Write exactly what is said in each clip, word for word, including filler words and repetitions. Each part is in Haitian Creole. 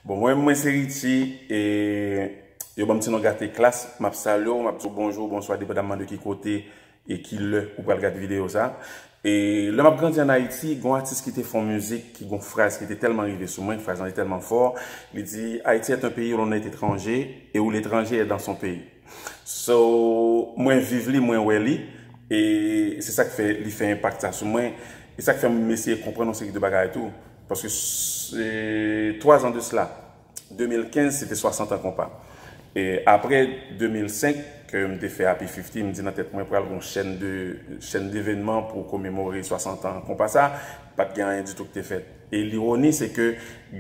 Bon, mwen, mwen se Richie, e yo ban m ti non Gate Klass, m ap salye w, m ap di w bonjou, bonswa, depandamman de ki kote e ki lè ou pral gade videyo sa. E lè m ap grandi ann Ayiti, gon atis ki te fè yon mizik, ki gon fraz ki te tèlman rive sou mwen, fraz lan te tèlman fò, li di, Haïti est un pays où l'on est étranger et où l'étranger est dans son pays. So, mwen viv li, mwen wè li, e se sa k fè li fè enpak sa sou mwen, e sa k fè m eseye konprann yon seri de bagay tou. Paske s- e, twa zan de sila, de mil kenz, se te swasant an konpa. E apre de mil senk, ke m te fè Happy fifty, m di nan tèt mwen pral gon chèn de, chèn devenman pou komemore swasant an konpa sa, pa t gen anyen ditou ki te fèt. E lironi, se ke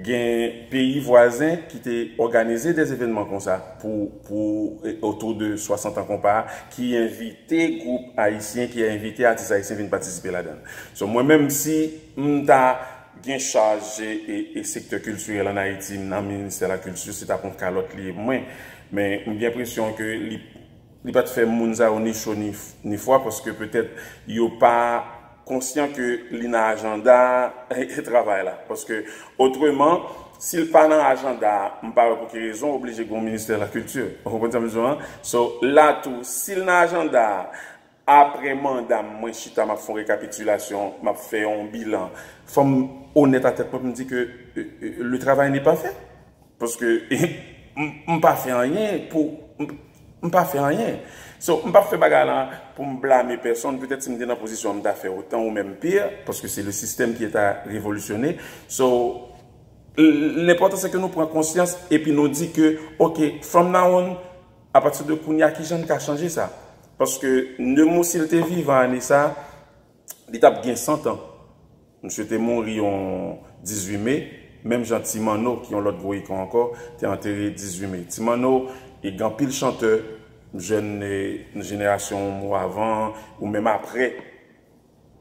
gen peyi vwazen ki te òganize de evenman konsa pou, pou, e, otou de swasant an konpa, ki envite gwoup ayisyen, ki envite atis ayisyen vin patisipe ladan l. So, mwen menm, si m ta gen chaj e, e, e sektè kiltirèl ann Ayiti, nan ministè lakilti, se t ap yon kalòt li ye pou mwen. Men, m gen enpresyon ke li, li pa t fè moun sa yo ni cho ni, ni fwa, paske petèt yo pa konsyan ke li nan ajanda travay la. Paske, otreman, si l pa nan ajanda, m pa wè pou ki rezon oblije gen yon ministè lakilti. Ou konprann sa m di w an? So, la tou, si l nan ajanda, apre manda m, mwen chita, m ap fè yon rekapitilasyon, m ap fè yon bilan. Fò m onèt a tèt mwen pou m di ke, e, e, le travail n'est pas fait. Paske m, m pa fè anyen pou, m, m pa fè anyen. So, m p ap fè bagay la pou m blame pèsonn. Petèt si m te nan pozisyon an, m ta fè otan ou menm pi, paske se le système qui est à révolutionner. So, l- lenpòtan se ke nou pran konsyans epi nou di ke, ok, from now on, apati de kounye a, kijan n ka chanje sa? Paske Nemou, si l te vivan ane sa, li t ap gen san tan. Misye te mouri yon dizuit me, menm jan Ti Manno, ki yon lòt gwo ikon ankò, te antere dizuit me. Ti Manno, e gen anpil chantè, jèn, e, jenerasyon m ou avan, ou menm apre,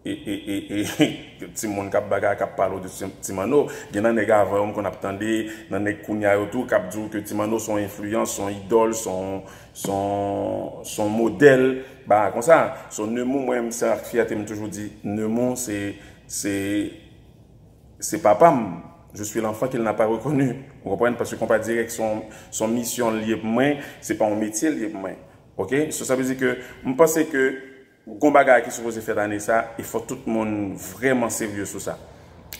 e, e, e, e, timoun k ap bagay, k ap pale w de Ti- Ti Manno. Gen nan nèg avan yo, m konn ap tande, nan nèg kounye a yo tou, k ap di w ke Ti Manno se yon enfliyans, se yon idòl, se yon, se yon, se yon modèl, bagay konsa. So, Nemou, mwen, se ak fyète m toujou di, Nemou, se, se, se papa m. Je suis l'enfant qu'il n'a pas reconnu. Ou konprann? Paske konpa dirèk se yon, se yon misyon l ye pou mwen, se pa yon metye l ye pou mwen. Ok? So, sa vle di ke m panse ke gon bagay ki sipoze fèt ane sa, e fò tout moun vrèman serye sou sa.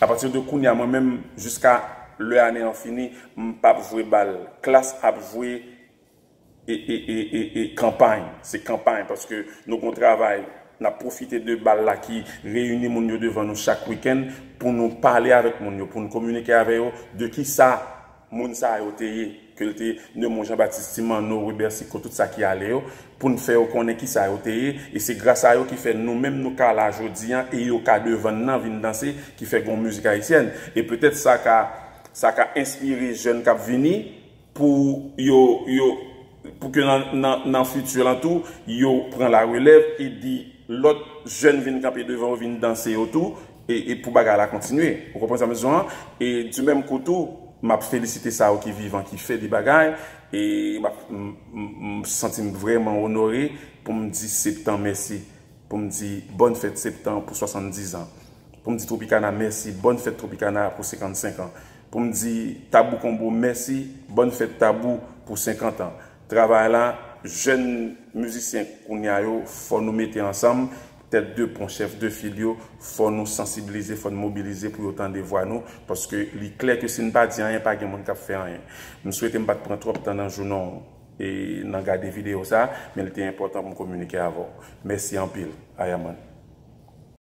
Apati de kounye a, mwen menm, jiska lè ane an fini, m p ap jwe bal. Klass ap jwe e, e, e, e, e kanpay. Se kanpay, paske nou gon travay, n ap pwofite de bal la ki reyini moun yo devan nou chak wikenn pou nou pale avèk moun yo, pou nou kominike avè yo de kisa moun sa yo te ye, ke l te Nemou, Jean Baptiste, Ti Manno, Webè Siko, tout sa ki ale yo, pou n fè yo konnen kisa yo te ye, e se gras a yo ki fè nou menm nou ka la jodi an, e yo ka devan n nan vin danse, ki fè gon mizik ayisyèn. E petèt sa ka, sa ka enspire jèn k ap vini, pou yo, yo, pou ke nan, nan, nan fiti lan tou, yo pran la relèv e di lòt jèn vin kanpe devan yo, vin danse yo tou, e, e pou bagay la kontinye. Ou konprann sa m di w an? E di menm kou tou, m ap felisite sa yo ki vivan, ki fè de bagay, e m ap, m, m, m santi m vrèman onore pou m di Septan mèsi, pou m di bòn fèt Septan pou swasanndiz an, pou m di Tropicana mèsi, bòn fèt Tropicana pou senkannsenk an, pou m di Tabou Combo mèsi, bòn fèt Tabou pou senkant an. Travay la, jèn mizisyen kounye a yo, fò nou mete ansanm, tèt de pon, chèf de fil yo, fò nou sansibilize, fò n mobilize pou yo tande vwa nou, paske li klè ke si n pa di anyen, pa gen moun k ap fè anyen. M swete m pa t pran twòp tan nan jounen w e nan gade videyo sa, men li te enpòtan pou m kominike avè w. Mèsi anpil, Ayaman.